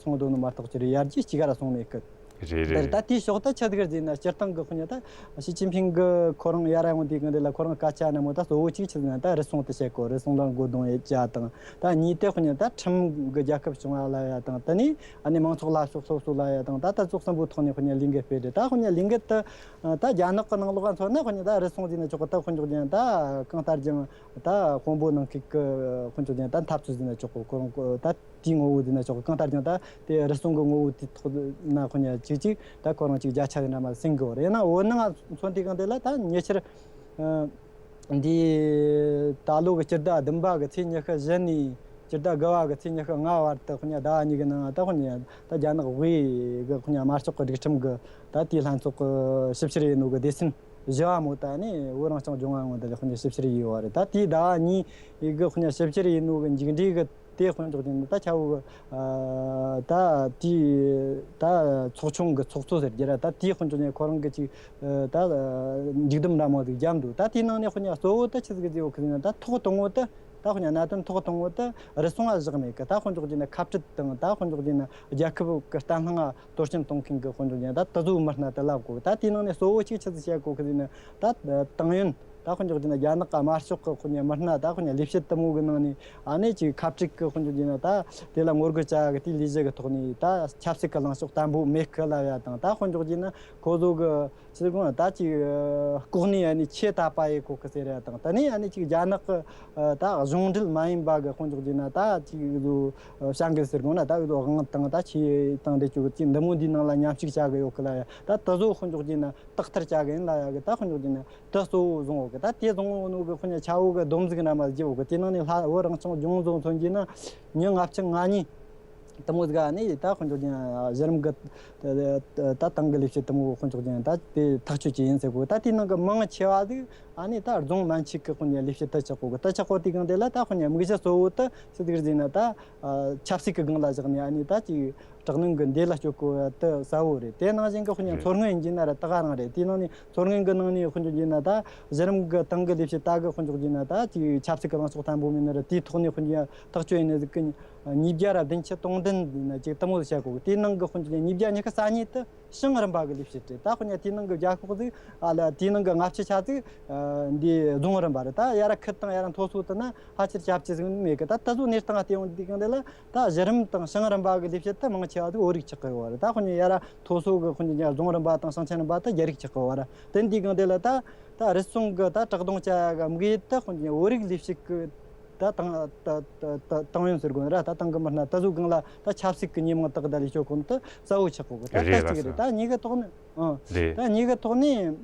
སོང་འདུག་ནོ་མ་གཏོགས་ཅི་རེད། ཡར་རྒྱས་ཅི་ག་ར་སོང་མེད་གི། རེད། འདིར་རེད། ད་དེའི་ཕྱོགས་ད་ཆི་ཟིག་རེད་ཟེར་ན། སྤྱིར་བཏང་གི་དཔེར་ན་ད་ཞི་ཅིན་ཕིང་གི་ཁོ་རང་ཡར་ཡོང་དུས་གང་དེ་ལ་ཁོ་རང་སྐད་ཆ་ནན་མོ་ད་གཙོ་བོ་གཅིག་ཆི་ཟེར་ན་ད་རུལ་སུངས་དེ་བཤད་གོ། རུལ་སུངས་ལ་མགོ་རྡུང་ཡེད་ཅིག་དང་། ད་གཉིས་དེ་དཔེར་ན་ད་ཁྲིམས་གི་རྒྱལ་ཁབ་སྐྱོང་བ་ལ་ཡ་དང་། ད་ནི་ཨ་ནི་མང་ཚོགས་ལ་ཕྱོགས་སློབ་གསོ་ལ་ཡ་དང་། ད་ད་ཙོགས་གསུམ་པོའི་ཐོག་ནས་དཔེར་ན་ལས་འགུལ་སྤེལ་རེད། ད་དཔེར་ན་ལས་འགུལ་དེ་ད་རྒྱ་ནག་གི་ནང་ལོགས་ཚོ་ན་དཔེར་ན་ད་རུལ་སུངས་ཟེར་ན་ཆོག་གི། ད་དཔེར་འཇོག་རྒྱུ་ན་ད་གང་ལྟར་ཀྱང་ད་དཔོན་པོ་ནང་ཁུལ་གི་དཔེར་འཇོག་རྒྱུ་ན་ད་འཐབ་རྩོད་ཟེར་ན་ཆོག་གི། ཁོ་རང་ད་དེའི་ངོ་བོ་ཟེར་ན་ཆོག་གི། གང་ལྟར་ཀྱང་ད་དེ་རུལ་སུངས་གི་ངོ་བོ་དེའི་ཐོག་ན་དཔེར་ན་ཅིག་ཅིག་ད་ཁོ་རང་ཅིག་བརྒྱ་ཆ་ཡིན་ན་མ་ཟིན་གི་བར། ཡིན་ན་བོད་ནང་མཚོན་དུས་གང་དེ་ལ་ད་ཉེ་ཆར་ཨ་འདི་ད་ལོ་གི་སྤྱི་ཟླ་བདུན་པ་གི་ཚེས་ཉི་ཤུ་བཞི་ནས་སྤྱི་ཟླ་དགུ་པ་གི་ཚེས་ཉི་ཤུ་ལྔ་བར་དུ་དཔེར་ན་ཟླ་བ་གཉིས་ཀྱི་ནང་ད་དཔེར་ན་ད་རྒྱ་ནག་དབུས་གི་དཔེར་ན་དམར་ཤོག་གི་སྒྲིག་ཁྲིམས་གི་ད་དེའི་ལྷན་ཚོགས་གི་ཞིབ་བཤེར་ཡིན་ནོ་གི་སྡེ་ཚན་བཞི་བ་མོ་ད་ནི་བོད་རང་སྐྱོང་ལྗོངས་ཨ་ངོས་འདི་ལ་དཔེར་ན་ཞིབ་བཤེར་ཡིན་བ་རེད། ད་དེའི་ཟླ་བ་གཉིས་ཡི་གི་དཔེར་ན་ཞིབ་བཤེར་ཡིན་ནོ་གི་མཇུག་འབྲས་གི་དེ་དཔེར་འཇོག་རྒྱུ་ན་ད་ཆ་བོ་གི་ཨ་ད་དེའི་ད་ཚོགས་ཆུང་གི་ཚོགས་གཙོ་ཟེར་རྒྱུ་ར། ད་དེའི་དཔེར་འཇོག་རྒྱུ་ན་ཁོ་རང་གི་ཅིག་ཨ་ད་མཇུག་བསྡོམས་འདྲ་མོ་ཟིག་བརྒྱབ་འདུག། ད་དེའི་ནང་ནས་དཔེར་ན་གཙོ་བོ་ད་ཆི་ཟིག་ཟེར་ཡོད་གི་ཟེར་ན། ད་ཐོག་དང་པོ་ད་ད་དཔེར་ན་གནད་དོན་ཐོག་དང་པོ་ད་རུལ་སུངས་ལ་བཞག་མེད་གི། ད་དཔེར་འཇོག་རྒྱུ་ན་ཁ་བྲལ་དང་། ད་དཔེར་འཇོག་རྒྱུ་ན་རྒྱལ་ཁབ་གི་བརྟན་ལྷིང་ང་གཏོར་སྐྱོན་གཏོང་མཁན་གི་དཔེར་འཇོག་རྒྱུ་ན་ད་དེ་ཚོའི་མི་སྣ་དེ་ལབ་དགོས། ད་དེའི་ནང་ནས་གཙོ་བོ་གཅིག་ཆི་ཟིག་བཤད་དགོས་གི་ཟེར་ན། ད་ཏང་ཡོན་ད་དཔེར་འཇོག་རྒྱུ་ན་རྒྱ་ནག་གི་དམར་ཤོག་གི་དཔེར་ན་མི་སྣ་ད་དཔེར་ན་ལས་བྱེད་དེ་མོ་གི་ནང་ནས་ཨ་ནི་ཅིག་ཁ་བྲལ་གི་དཔེར་འཇོག་རྒྱུ་ན་ད་དེ་ལ་ངོ་རྒོལ་བྱ་གི་དེའི་ལས་གཞི་གི་ཐོག་ནས་ད་ཆབ་སྲིད་གི་ལངས་ཕྱོགས་བརྟན་པོ་མེད་གི་ལབ་ཡ་དང་། ད་དཔེར་འཇོག་རྒྱུ་ན་ཁོ་ཚོ་གི་ཟེར་དགོས་ན་ད་ཅིག་ལྐོག་ནས་ཨ་ནི་ཆེ་དད་པ་ཡེད་གོ་གི་ཟེར་ཡ་དང་། ད་ནི་ཨ་ནི་ཅིག་རྒྱ་ནག་གི་ད་གཞུང་འབྲེལ་མ་ཡིན་པ་གི་དཔེར་འཇོག་རྒྱུ་ན་ད་ཅིག་བཟོ་བྱ་འགུལ་ཟེར་དགོས་ན་ད་བཟོ་དབང་དང་ད་ཆེ་དང་འདྲ་ཅིག་འདི་མོ་འདིའི་ནང་ལ་མཉམ་ཞུགས་བྱ་གི་ཡོད་གི་ལབ་ཡ། ད་དེ་ཚོ་དཔེར་འཇོག་རྒྱུ་ན་དག་ཐེར་བྱ་གི་ཡིན་ལབ་ཡ་གི། ད་དཔེར་འཇོག་རྒྱུ་ན་དེ་གཙོ་བོ་བཟུང་ཡོད་གི། ད་དེ་བཟུང་ཡོད་ནོ་གི་དཔེར་ན་ཆ་བོ་གི་བསྡོམས་གཟིགས་ར་མ་བརྒྱབ་ཡོད་གི། དེ་ནང་ནས་ལྷ་བོད་རང་སྐྱོང་ལྗོངས་བཟོ་མཚོན་རྒྱུ་ན་མྱི་ལྔ་བཅུ་ང་གཉིས་དེ་མོ་ཟིག་ཨ་ནི་ད་དཔེར་འཇོག་རྒྱུ་ན་གཞི་རིམ་གི་ད་ཏང་གི་ལས་བྱེད་དེ་མོ་དཔེར་འཇོག་རྒྱུ་ན་ད་དེ་ཐག་གཅོད་བྱེད་ཡིན་ཟེར་གོ། ད་དེའི་ནང་གི་མང་ཆེ་བ་ཟིག་ཨ་ནི་ད་རྫོང་མན་ཆད་གི་དཔེར་ན་ལས་བྱེད་དེ་ཆགས་གོ་གི། ད་ཆགས་གོ་དེ་གང་དེ་ལ་ད་དཔེར་ན་དམིགས་གཞི་གཙོ་བོ་དེ་ཆི་ཟིག་རེད་ཟེར་ན། ད་ཆབ་སྲིད་གི་སྒང་ལ་བཞག་ནས་ཨ་ནི་ད་ཅིག་དྲག་གནོན་གི་འདི་ལ་སྤྱོད་གོ་དེ་གསལ་བོ་རེད། དེ་ནང་བཞིན་གི་དཔེར་ན་མཚོ་སྔོན་ཡིན་རྒྱུ་ན་ར་ད་ག་རང་རེད། དེའི་ནང་ནས་མཚོ་སྔོན་གི་ནང་ནས་དཔེར་འཇོག་རྒྱུ་ན་ད་གཞི་རིམ་གི་ཏང་གི་ལས་བྱེད་ད་གི་དཔེར་འཇོག་རྒྱུ་ན་ད་ཅིག་ཆབ་སྲིད་གི་ལངས་ཕྱོགས་བརྟན་པོ་མེད་ན་ར་དེའི་ཐོག་ནས་དཔེར་འཇོག་ཐག་གཅོད་ཡིན་ནི་ཟིག་གི་ཉིས་བརྒྱ་ར་བདུན་ཅུ་དོན་བདུན་ཡིན་ན་ཅིག་དེ་མོ་ཟིག་བྱ་གོ་གི། དེའི་ནང་གི་དཔེར་འཇོག་ཉིས་བརྒྱ་ཉི་ཤུ་རྩ་གཉིས་དེ་ཞིང་རིམ་པ་གི་ལས་བྱེད་རེད། ད་དཔེར་ན་དེའི་ནང་གི་བརྒྱ་ཤོག་ཟིག་ཨ་ལ་དེའི་ནང་གི་ལྔ་བཅུ་ཆ་ཟིག་ཨ་འདི་རྫོང་རིམ་པ་རེད། ད་ཡ་ར་ཁུལ་དང་ཡ་ར་མཐོ་ས་དེ་ན་ཕལ་ཆེར་ཞབས་ཕྱི་ཟིག་མེད་གི། ད་ད་གཟོད་གནས་སྟངས་བལྟས་ཡོང་དུས་གང་དེ་ལ་ད་གཞི་རིམ་དང་ཞིང་རིམ་པ་གི་ལས་བྱེད་དེ་མང་ཆེ་བ་ཟིག་བོད་རིགས་ཆགས་གི་ཡོད་རེད། ད་དཔེར་ན་ཡ་ར་མཐོ་ས་གི་དཔེར་ན་རྫོང་རིམ་པ་དང་ཞིང་ཆེན་རིམ་པ་དེ་རྒྱ་རིགས་ཆགས་གི་ཡོད་རེད། དེ་འདིའི་གང་དེ་ལ་ད་ད་རུལ་སུངས་གི་ད་དྲག་རྡུང་བྱ་ཡ་གི་དམིགས་ཡུལ་དེ་དཔེར་ན་བོད་རིགས་ལས་བྱེད་གི་ད་ཏང་ད་ད་ད་ཏང་ཡོན་ཟེར་དགོས་ར། ད་ཏང་གི་མི་སྣ་ད་གཟོད་གང་ལ་ད་ཆབ་སྲིད་ཀྱི་ཉེས་མིང་བཏགས་ད་ལས་ཕྱོགས་གོང་དུ་གསལ་བོ་ཆགས་གོ་གི། ད་རེད་ལྟ་ར་གཅིག་ས་རེད། ད་གཉིས་ཀའི་ཐོག་ནས་ཨང་རེད། ད་གཉིས་ཀའི་ཐོག་ནས་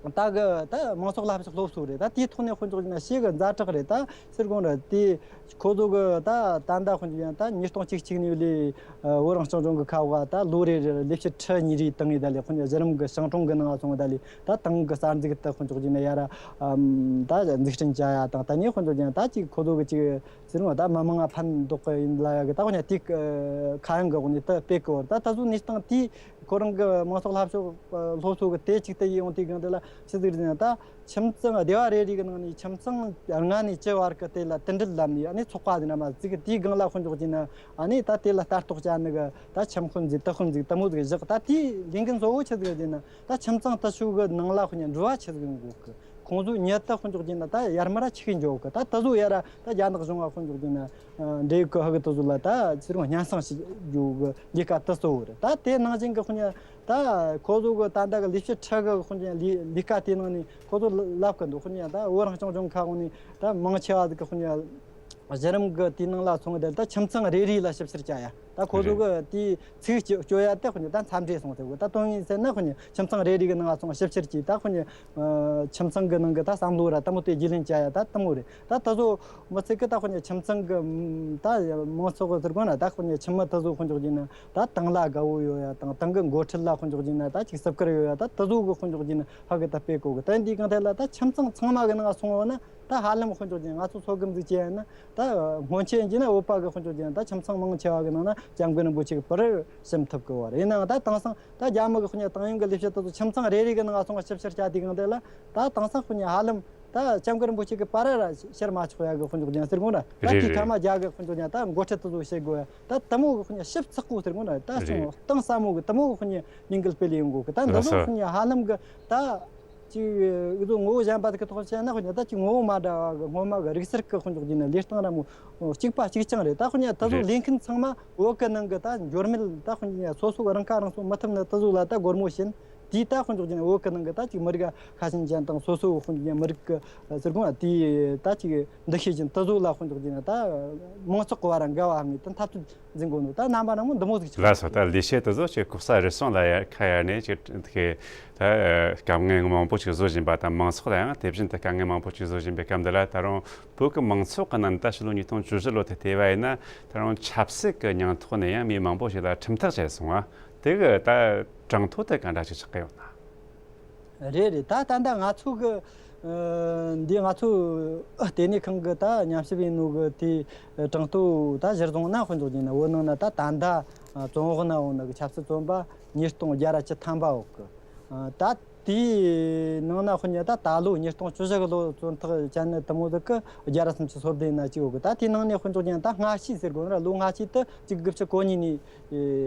ད་གི་ད་མང་ཚོགས་ལ་ཕྱག་སློབ་གསོ་རེད། ད་དེའི་ཐོག་ནས་དཔེར་འཇོག་ན་ཞེ་གི་ཛ་དྲག་རེད། ད་ཟེར་དགོས་ར། དེ་ཁོ་ཚོ་གི་ད་ད་ད་དཔེར་འཇོག་ཡང་ད་ཉིས་སྟོང་གཅིག་གཅིག་ནས་ལས་བོད་རང་སྐྱོང་ལྗོངས་གི་ཁ་བ་ད་ལོ་རེ་རེར་ལས་བྱེད་ཁྲི་གཉིས་རེ་བཏང་ངེ་ད་ལས་དཔེར་འཇོག་གཞི་རིམ་གི་ཞིང་གྲོང་གི་ནང་སོང་ད་ལས། ད་ཏང་གི་གསར་འཛུགས་དེ་དཔེར་འཇོག་བྱས་ན་ཡ་ར་ཨམ་ད་འཛུགས་སྐྲུན་བྱ་ཡ་དང་། ད་ནི་དཔེར་འཇོག་བྱས་ན་ད་ཅིག་ཁོ་ཚོ་གི་ཅིག་ཟེར་བ་ད་མི་མང་ང་ཕན་འདོགས་གི་ཡིན་ལ་ཡ་གི། ད་དཔེར་ན་དེ་ཁ་གཡང་གི་འོག་ནས་ད་སྤེལ་གི་བར། ད་ད་གཟོད་གནས་སྟངས་དེ་ཁོ་རང་གི་མང་ཚོགས་ལྷ་ཕྱོགས་སློབ་གསོ་གི་དེ་ཅིག་ད་ཡིན་ཡོང་དུས་གང་དེ་ལ་ཆི་ཟིག་རེད་ཟེར་ན། ད་ཁྱིམ་ཚང་སྡེ་བ་རེ་རེ་གི་ནང་ནས་ཁྱིམ་ཚང་ལྔ་ནས་བཅུ་བར་གི་དེ་ལ་མཐུན་སྒྲིལ་ལམ་ནས་ཨ་ནི་ཚོགས་པ་ཟེར་ན་མ་ཟིག་དེའི་སྒང་ལ་དཔེར་འཇོག་བྱས་ན། ཨ་ནི་ད་དེ་ལ་ལྟ་རྟོག་བྱ་ནི་གི་ད་ཁྱིམ་དཔོན་ཟིག་དུད་དཔོན་ཟིག་དེ་མོ་ཟིག་བཞག་ད་དེའི་ལས་འགན་གཙོ་བོ་ཆི་ཟིག་རེད་ཟེར་ན། ད་ཁྱིམ་ཚང་དེ་ཚོ་གི་ནང་ལ་དཔེར་ན་འགྲོ་བ་ཆི་ཟིག་ཡོང་དགོས་གི། ཁོང་ཚོའི་མྱི་དེ་དཔེར་འཇོག་བྱས་ན་ད་ཡར་མར་ཆི་གི་འགྱོ་གི། ད་དེ་ཚོ་ཡ་ར་ད་རྒྱ་ནག་གཞུང་ང་དཔེར་འཇོག་བྱས་ན་འབྲེལ་ཡོད་གི་ཧ་གི་དེ་ཚོ་ལ་ད་ཚུར་སྙན་སེང་ཞུ་རྒྱུ་གི་ལས་ཀ་དེ་གཙོ་བོ་རེད། ད་དེ་ནང་བཞིན་གི་དཔེར་ན་ད་ཁོ་ཚོ་གི་ད་ལྟ་གི་ལས་བྱེད་ཁྲི་གི་དཔེར་ན་ལས་ལས་ཀ་དེ་ནང་ནས་ཁོ་ཚོ་ལབ་གི་འདུག། དཔེར་ན་ད་བོད་རང་སྐྱོང་ལྗོངས་ཁ་འོང་ནས་ད་མང་ཆེ་བ་ཟིག་གི་དཔེར་ན་གཞི་རིམ་གི་དེའི་ནང་ལ་སོང་བ་དེ་ད་ཁྱིམ་ཚང་རེ་རེ་ལ་ཞིབ་བཤེར་བྱ་ཡ། ད་ཁོ་ཚོ་གི་དེའི་ཚིག་སྤྱོད་ཡ་དེ་ཁོ་ནི་ད་འཚམས་འདྲི་སོང་ཐེབས་གི། ད་དོན་དངོས་ཟེར་ན་ཁོ་ནི་ཁྱིམ་ཚང་རེ་རེ་གི་ནང་སོང་ཞིབ་བཤེར་གྱིས་ད་ཁོ་ནི་ཁྱིམ་ཚང་གི་ནང་གི་ད་བསམ་བློ་ར་དེ་མོ་དེ་རྒྱུས་ལོན་བྱ་ཡ་ད་དེ་མོ་རེད། ད་དེ་ཚོ་མི་ཚད་གི་ད་ཁོ་ནི་ཁྱིམ་ཚང་གི་ད་མང་ཚོགས་གི་ཟེར་དགོས་ན། ད་ཁོ་ནི་ཁྱིམ་མི་དེ་ཚོ་དཔོན་འཇོག་བྱས་ན་ད་ཏང་ལ་དགའ་བོ་ཡོད་ཡ་དང་། ཏང་གི་འགོ་ཁྲིད་ལ་དཔོན་འཇོག་བྱས་ན་ད་ཅིག་སྲིབ་ཁུར་ཡོད་ཡ་ད་དེ་ཚོ་གི་དཔོན་འཇོག་བྱས་ན་ཧ་གི་ད་སྤེལ་གོ་གི། ད་འདིའི་གང་ཐད་ལ་ད་ཁྱིམ་ཚང་ཚང་མ་གི་ནང་སོང་བ་ན། ད་ཧ་ལམ་དཔོན་འཇོག་བྱས་ན་ང་ཚོ་ཚོད་བགམ་ཟིག་བྱས་ན་ད་སྔོན་ཆད་ཡིན་གྱི་ན་བོད་པ་གི་དཔོན་འཇོག་བྱས་ན་ད་ཁྱིམ་ཚང་མང་ཆེ་བ་གི་ནང་ན་སྐྱབས་མགོན་རིན་པོ་ཆེ་གི་པར་ཞིབ་ཐུབ་གི་བ་རེད། ཡིན་ནའང་ད་དེང་སང་ད་རྒྱ་མི་གི་དཔོན་ཉ་ཏང་ཡོན་གི་ལས་བྱེད་དེ་ཚོ་ཁྱིམ་ཚང་རེ་རེ་གི་ནང་སོང་ཞིབ་བཤེར་བྱ་དུས་གང་དེ་ལ་ད་དེང་སང་དཔོན་ཉ་ཧ་ལམ་ད་སྐྱབས་མགོན་རིན་པོ་ཆེ་གི་པར་ར་ཕྱིར་མ་ཆོག་ཡ་གི་དཔོན་འཇོག་བྱས་ཟེར་གོ་ན། ད་རེད་དེའི་རེད། ཁ་མ་རྒྱ་གི་དཔོན་འཇོག་བྱས་ན་ད་འགོ་ཁྲིད་དེ་ཚོ་བྱེད་དགོས་ཡ། ད་དེ་མོ་གི་དཔོན་ཉ་ཞིབ་ཚགས་པོ་ཟེར་གོ་ན། ད་རེད། སོང་གཏིང་ཟབ་མོ་གི་དེ་མོ་གི་དཔོན་ཉ་མིང་གི་སྤེལ་ཡོང་གོ་གི། ད་འདི་ལགས་ཚོ་སོ། དཔོན་ཉ་ཧ་ལམ་གི་ད་ཅིག་འུ་ཚོ་ངོ་བོ་གཞན་པ་དེ་གི་ཐོག་བཤད་ན་དཔོན་ཉ་ད་ཅིག་ངོ་བོ་མ་འདྲ་བ་གི་སྔོན་མ་གི་རིག་གསར་གི་དཔོན་འཇོག་བྱས་ན་ལས་སྟངས་ར་མོ་གཅིག་པ་གཅིག་རྐྱང་རེད། ད་དཔོན་ཉ་ད་ཚོ་རེད། ལས་མཁན་ཚང་མ་བོད་གི་ནང་གི་ད་འབྱོར་མེད་ད་དཔོན་ཉ་སོ་སོ་གི་རང་ཁ་རང་གསོ་མི་ཐུབ་ནི་དེ་ཚོ་ལ་ད་སྒོར་མོ་བྱིན། དེའི་ད་དཔོན་འཇོག་བྱས་ན་བོད་གི་ནང་གི་ད་ཅིག་མི་རིགས་ཁ་ཞེ་ཅན་དང་སོ་སོ་དཔོན་འཇོག་བྱས་ན་མི་རིགས་གི་ཟེར་གོ་ན་དེའི་ད་ཅིག་འདུ་ཤེས་ཅན་དེ་ཚོ་ལ་དཔོན་འཇོག་བྱས་ན་ད་མང་ཚོགས་གི་བར་འགལ་བ་ངེས་དེ་འཐབ་རྩོད་འཛིན་དགོས་ནོ་ད་རྣམ་པ་རྣམས་འདི་མོ་ཟིག་ཆགས། ལགས་སོ། ད་ལས་བྱེད་དེ་ཚོ་ཆེ་ལྐོག་ཟ་རུལ་སུངས་ལ་ཡ་ཁ་ཡར་ནས་ཅིག་ཁེ་ད་དཀའ་ངལ་མང་པོ་ཅིག་བཟོ་བཞིན་པ་དང་། མང་ཚོགས་ལ་ཡང་དེ་བཞིན་དུ་དཀའ་ངལ་མང་པོ་ཅིག་བཟོ་བཞིན་པའི་སྐབས་འདི་ལ། ད་རུང་བོད་ཀྱི་མང་ཚོགས་ཀྱི་ནང་ད་ཕྱི་ལོ་ཉིས་སྟོང་བཅུ་བཞི་ལོ་དེ་བལྟས་པ་ཡིན་ན། ད་རུང་ཆབ་སྲིད་ཀྱི་མིང་ཐོག་ནས་ཡང་མི་མང་པོ་ཞིག་ལ་ཁྲིམས་ཐག་བཅད་སོང་བ། དེ་གི་ད་གྲངས་ཐོ་དེ་ག་འདྲ་ཞིག་ཆགས་ཀྱི་ཡོད་ན། རེད་རེད། ད་ད་ལྟ་ང་ཚོ་གི་ཨ་འདི་ང་ཚོ་ཨ་ལྟེ་གནས་ཁང་གི་ད་ཉམས་ཞིབ་ཡིན་ནོ་གི་དེ་གྲངས་ཐོ་ད་གཞིར་བཟུང་ན་དཔོན་འཇོག་བྱས་ན་བོད་ནང་ན་ད་ད་ལྟ་ཨ་བཙོན་འོག་ན་འོང་ནི་གི་ཆབ་སྲིད་བཙོན་པ་ཉིས་སྟོང་བརྒྱ་ར་བཅུ་ཐམ་པ་འོག་གི། ཨ་ད་དེའི་ནང་ན་དཔོན་ཉ་ད་ད་ལོ་ཉིས་སྟོང་བཅུ་བཞི་གི་ལོ་བཙོན་ཐག་བཅད་ནི་དེ་མོ་ཟིག་གི་བརྒྱ་ར་སུམ་ཅུ་སོ་བདུན་ན་གཅིག་ཡོད་གི། ད་དེའི་ནང་ནས་དཔོན་འཇོག་བྱས་ན་ད་སྔ་ཕྱི་ཟེར་དགོས་ན་ར་ལོ་སྔ་ཕྱི་དེ་གཅིག་དགུ་བཅུ་གོ་གཉིས་ནས་གི་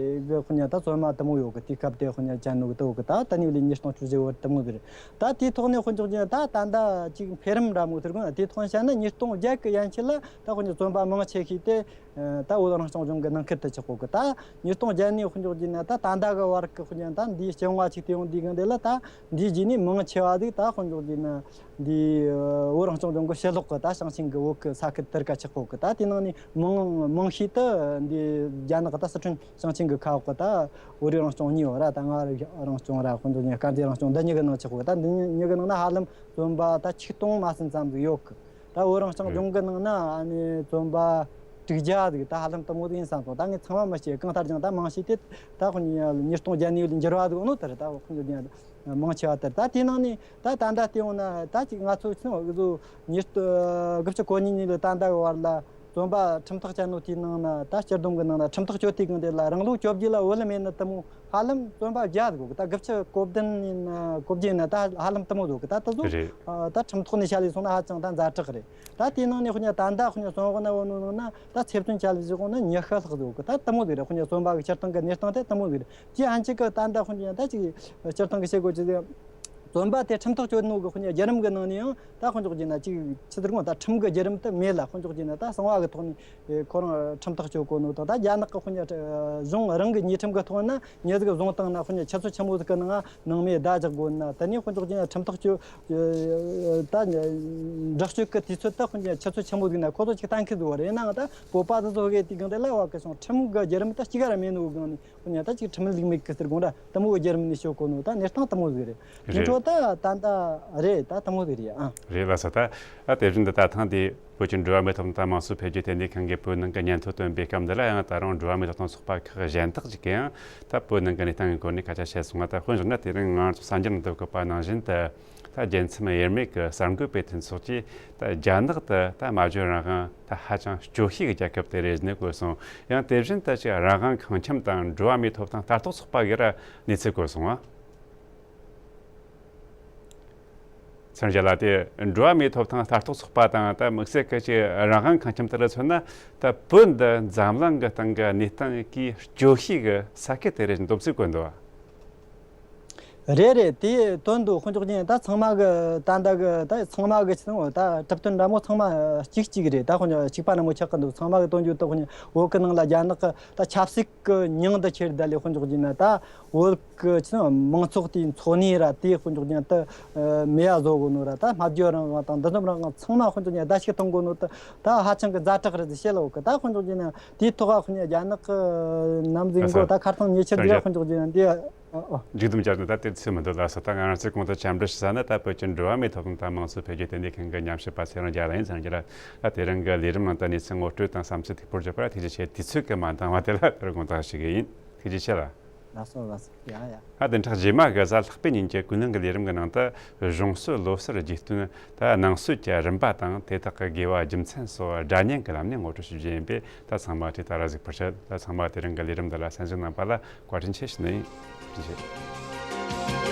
དཔོན་ཉ་ད་བཙོན་མ་དེ་མོ་ཡོད་གི། དེའི་སྐབས་དེ་དཔོན་ཉ་བཅད་ནོ་གི་དེ་ཡོད་གི། ད་ད་ནི་ལོ་ཉིས་སྟོང་བཅུ་བཞི་བར་དེ་མོ་ཟིག་རེད། ད་དེའི་ཐོག་ནས་དཔོན་འཇོག་བྱས་ན་ད་ད་ད་ཅིག་འཕེལ་རིམ་འདྲ་མོ་ཟེར་དགོས་ན། དེའི་ཐོག་བཤད་ན་ཉིས་སྟོང་བརྒྱད་གི་ཡན་ཆད་ལ་ད་དཔོན་ཉ་བཙོན་པ་མང་ཆེ་ཤོས་དེ་ད་བོད་རང་སྐྱོང་ལྗོངས་ཀྱི་ནང་ཁུལ་དུ་ཆགས་གོ་གི། ད་ཉིས་སྟོང་བརྒྱད་ནས་དཔོན་འཇོག་བྱས་ན་ད་ད་ལྟ་གི་བར་གི་དཔོན་ཉ་ད་འདིའི་སྤྱི་ཡོངས་ཅིག་བལྟས་ཡོང་དུས་གང་དེ་ལ་ད་འདིའི་རྗེས་ནས་མང་ཆེ་བ་ཟིག་ད་དཔོན་འཇོག་བྱས་ན་འདི་བོད་རང་སྐྱོང་ལྗོངས་ཀྱི་ཕྱི་ལོགས་ཀྱི་ད་ཞིང་ཆེན་གྱི་བོད་ཀྱི་ས་ཁུལ་དེར་ཀ་ཆགས་གོ་གི། ད་དེ་ནང་ནས་མང་མང་ཤོས་དེ་འདི་རྒྱ་ནག་གི་ད་སི་ཁྲོན་ཞིང་ཆེན་གྱི་ཁ་འོག་གི་ད་བོད་རིགས་རང་སྐྱོང་གཉིས་ཡོད་ར། ད་མངའ་རིས་རང་སྐྱོང་ར་དཔོན་འཇོག་བྱས་ན་དཀར་མཛེས་རང་སྐྱོང་འདི་གཉིས་ཀྱི་ནང་ཆགས་གོ་གི། ད་འདི་གཉིས་ཀྱི་ནང་ན་ཧ་ལམ་བཙོན་པ་ད་ཆིག་སྟོང་མ་ཟིན་ཙམ་ཟིག་ཡོད་གི། ད་བོད་རང་སྐྱོང་ལྗོངས་ཀྱི་ནང་ན་ཨ་ནི་བཙོན་པ་དྲུག་བརྒྱ་ཟིག་ད་ཧ་ལམ་དེ་མོ་ཟིག་ཡིན་བསམ་སོང་། ད་ངས་ཚང་མ་མི་ཤེས། གང་ལྟར་ཀྱང་ད་མང་ཤོས་དེ་ད་དཔོན་ཉ་ཉིས་སྟོང་བརྒྱད་ནས་འགྱུར་བ་ཟིག་ཡོད་ནོ་དེ་རེད། ད་དཔོན་འཇོག་བྱས་ན་མང་ཆེ་བ་དེ་རེད། ད་དེའི་ནང་ནས་ད་ད་ལྟ་བལྟས་ཡོང་ན་ད་ཅིག་ང་ཚོ་ཆི་ཟེར་ནོ་གི་ཉིས་སྟོང་དགུ་བཅུ་གོ་གཉིས་ནས་ལོ་ད་ལྟ་གི་བར་ལ་བཙོན་པ་ཁྲིམས་ཐག་བཅད་ནོ་དེའི་ནང་ན་ད་སྤྱི་བསྡོམས་ཀྱི་ནང་ན་ཁྲིམས་ཐག་གཅོད་དུས་གང་དེ་ལ་རང་ལོ་བཅོ་བརྒྱད་ལ་བུད་ལ་མེད་ནི་དེ་མོ་ཧ་ལམ་བཙོན་པ་བརྒྱ་ཟིག་ཡོད་གི། ད་དགུ་བཅུ་གོ་བདུན་ཡིན་ན་གོ་བརྒྱད་ཡིན་ན་ད་ཧ་ལམ་དེ་མོ་ཟིག་ཡོད་གི། ད་དེ་ཚོ་རེད། ཨ་ད་ཁྲིམས་ཐོག་ནས་བཤད་ལས་སོང་ན་ཧ་ཅང་ད་ཛ་དྲག་རེད། ད་དེའི་ནང་ནས་དཔོན་ཉ་ད་ལྟ་དཔོན་ཉ་བཙོན་འོག་ན་ཡོད་ནོ་ནང་ན་ད་ཚེ་བཙོན་བྱས་ལས་བཞག་གོ་ན་ཉི་ཤུ་ལྷག་ཟིག་ཡོད་གི། ད་དེ་མོ་ཟིག་རེད། དཔོན་ཉ་བཙོན་པ་གི་སྤྱིར་བཏང་གི་གནས་སྟངས་དེ་དེ་མོ་ཟིག་རེད། དེ་ཨན་ཅི་གི་ད་ལྟ་དཔོན་ཉ་ད་ཅིག་སྤྱིར་བཏང་གི་བཤད་དགོས་ཅི་ཟིག་བཙོན་པ་དེ་ཁྲིམས་ཐག་གཅོད་ནོ་གི་དཔོན་ཉ་བརྒྱུད་རིམ་གི་ནང་ནས་ཡང་ད་དཔོན་འཇོག་བྱས་ན་ཅིག་ཆི་ཟེར་དགོས། ད་ཁྲིམས་གི་བརྒྱུད་རིམ་དེ་མེད་ལ། དཔོན་འཇོག་བྱས་ན་ད་གསང་བ་གི་ཐོག་ནས་ཨེ་ཁོ་རང་ཁྲིམས་ཐག་གཅོད་གོ་ནོ་དང་། ད་རྒྱ་ནག་གི་དཔོན་ཉ་གཞུང་རང་གི་ཉེས་ཁྲིམས་གི་ཐོག་ན་མྱི་ཟིག་བཟུང་བཏང་ན་དཔོན་ཉ་ཆུ་ཚོད་ཆི་མོ་ཟིག་གི་ནང་ནང་མི་བརྡ་རྒྱག་དགོས་ན། དེ་ནས་དཔོན་འཇོག་བྱས་ན་ཁྲིམས་ཐག་གཅོད་ད་དྲག་སྤྱོད་གི་དུས་ཚོད་ད་དཔོན་ཉ་ཆུ་ཚོད་ཆི་མོ་ཟིག་ན་ཁོ་ཚོ་ཅིག་གཏན་འཁེལ་བཟོ་བ་རེད། ཡིན་ནའང་ད་བོད་པ་དེ་ཚོ་གི་དེ་གང་དེ་ལ་བ་གི་སོང་ཁྲིམས་གི་བརྒྱུད་རིམ་ད་གཅིག་ར་མེད་ནོ་གི་སྒང་ནས། དཔེར་ན་ད་ཅིག་ཁྲིམས་ལུགས་མེད་གི་ཟེར་དགོས་འདྲ་དེ་མོ་གི་བརྒྱུད་རིམ་ནས་ཤོད་གོ་ནོ་ད་གནས་སྟངས་དེ་མོ་ཟིག་རེད། དེ་རེད། འཕྲོ་ད་ད་ད་རེད། ད་དེ་མོ་ཟིག་རེད་ཨ། རེད་ལགས་སོ། ད་ཨ་དེ་བཞིན་དུ་ད་ཐེངས་འདི་བོད་ཀྱི་འགྲོ་བ་མིའི་ཐོབ་ཐང་དང་དམངས་གཙོའི་འཕེལ་རྒྱས་ལྟེ་གནས་ཁང་གིས་བོད་ནང་གི་སྙན་ཐོ་བཏོན་པའི་སྐབས་འདི་ལ་ཡང་། ད་རུང་འགྲོ་བ་མིའི་ཐོབ་ཐང་ཚོགས་པ་ཁག་གཞན་དག་ཅིག་གིས་ཡང་ད་བོད་ནང་གི་གནས་སྟངས་ཀྱི་སྐོར་ནས་སྐད་ཆ་བཤད་སོང་བ། ད་དཔེར་བཞག་ན་དེ་རིང་ང་ཚོ་གསར་འགྱུར་ནང་དུ་བཀོད་པ་ནང་བཞིན་དུ། ད་རྒྱལ་མཚམས་དབྱེར་མེད་ཀྱི་གསར་འགོད་པའི་མཐུན་ཚོགས་ཀྱིས་ད་རྒྱ་ནག་ཏུ་ད་སྨྲ་བརྗོད་རང་དབང་ད་ཧ་ཅང་སྐྱོ་ཤོས་ཀྱི་རྒྱལ་ཁབ་དེ་རེད་ཟེར་ནས་བཀོད་སོང་། ཡང་དེ་བཞིན་དུ་ཅིག་རང་དབང་ཁང་ཁྱིམ་དང་འགྲོ་བ་མིའི་ཐོབ་ཐང་ལྟ་རྟོག་ཚོགས་པ་གིས་ར་གནས་ཚུལ་བཀོད་སོང་བ། ཚུན་རྒྱ་ལ་དེ་འགྲོ་བ་མིའི་ཐོབ་ཐང་ལྟ་རྟོག་ཚོགས་པ་དང་ད་དམིགས་བསལ་གྱི་ཅིག་རང་དབང་ཁང་ཁྱིམ་དེ་ལ་མཚོན་ན། ད་བོད་འདི་འཛམ་གླིང་གི་སྟེང་གི་གནས་སྟངས་ཀྱི་སྐྱོ་ཤོས་ཀྱི་ས་ཁུལ་དེ་རེད་ཟེར་འདོད་ཚུལ་བཀོད་འདུག་བ། རེད་རེད། དེ་དོན་དུ་དཔེ་འཇོག་རྒྱུ་ན་ད་ཚང་མ་གི་ད་ད་གི་ད་ཚང་མ་གི་ཆི་ནོ་ད་གྲུབ་དོན་འདྲ་མོ་ཚང་མ་གཅིག་གཅིག་རེད། ད་དཔེ་འཇོག་གཅིག་པ་འདྲ་མོ་ཆགས་གི་འདུག་ཚང་མ་གི་དོན་བརྗོད་དུ་དཔེ་འཇོག་བོད་གི་ནང་ལ་རྒྱ་ནག་གི་ད་ཆབ་སྲིད་གི་མྱིང་འདི་ཁྱེར་བསྡད་ལས་དཔེ་འཇོག་རྒྱུ་ན་ད་བོད་གི་ཆི་ནོ་མང་ཚོགས་དེའི་འཚོ་གནས་ར་དེ་དཔེ་འཇོག་རྒྱུ་ན་ད་མེད་ཡ་བཟོ་གོ་ནོ་ར། ད་སྨྲ་བརྗོད་རང་དབང་དང་འདུ་འཛོམས་རང་དབང་ཚང་མ་དཔེ་འཇོག་རྒྱུ་ན་བརྡལ་བཤིག་གཏོང་གོ་ནོ་ད་ད་ཧ་ཅང་གི་ཛ་དྲག་རེད་ཟེར་བཤད་ལོ་གི། ད་དཔེ་འཇོག་རྒྱུ་ན་དེའི་ཐོག་ག་དཔེ་འཇོག་རྒྱ་ནག་གི་ནམ་ཟིན་གོ་ད་ཁ་སང་ཉེ་ཆར་འདི་དཔེ་འཇོག་རྒྱུ་ན་འདི། ཨོ། མཇུག་སྡོམ་བྱས་ན་ད་དེར་ཚོད་མི་འདུག་ལ་སོ། ད་ང་རང་ཚོས་གོང་དུ་འཆམ་འདྲི་ཞུ་ས་ནི་ད་བོད་ཀྱི་འགྲོ་བ་མིའི་ཐོབ་ཐང་དང་དམངས་གཙོ་འཕེལ་རྒྱས་ལྟེ་གནས་ཁང་གི་ཉམས་ཞིབ་པ་ཚེ་རིང་རྒྱལ་ལགས་ཡིན་ཟེར་གྱི་ར། ད་དེ་རིང་གི་ལས་རིམ་ནང་ད་གནས་ཚུལ་ངོ་སྤྲོད་དང་བསམ་ཚུལ་ཐུགས་སྤྲོད་བརྗོད་པ་ཐུགས་རྗེ་ཆེ། དུས་ཚོད་ཀྱིས་མ་འདང་བ་དེ་ལ་ད་དགོངས་དག་ཞུ་གི་ཡིན། ཐུགས་རྗེ་ཆེ་ལ། ལགས་སོ་ལགས་སོ། ཡ་ཡ། ད་དེ་ཕྲག་རྗེས་མ་གི་གཟའ་ལྷག་པའི་ཉིན་གྱི་ཀུན་གླེང་གི་ལས་རིམ་གྱི་ནང་དུ་གཞུང་སྲོལ་ལོ་གསར་རྒྱུས་སྟོན། ད་ནང་སྲོལ་གྱི་རིམ་པ་དང་དེ་དག་གི་དགེ་བ་རྒྱུ་མཚན་སོགས་སྒྲ་སྙན་གྱི་ལམ་ནས་ངོ་སྤྲོད་ཞུ་རྒྱུ་ཡིན་པས། ད་ཚང་མ་ཁྲིད་ད་ར་གཟིགས་པར་ཞུ། ད་ཚང་མ་དེ་རིང་གི་ལས་རིམ་འདི་ལ་གསན་གཟིགས་གནང་བ་ལ་བཀའ་དྲིན་ཆེ་ཞུ་ནི་ཡིན། ཐུགས་རྗེ་ཆེ།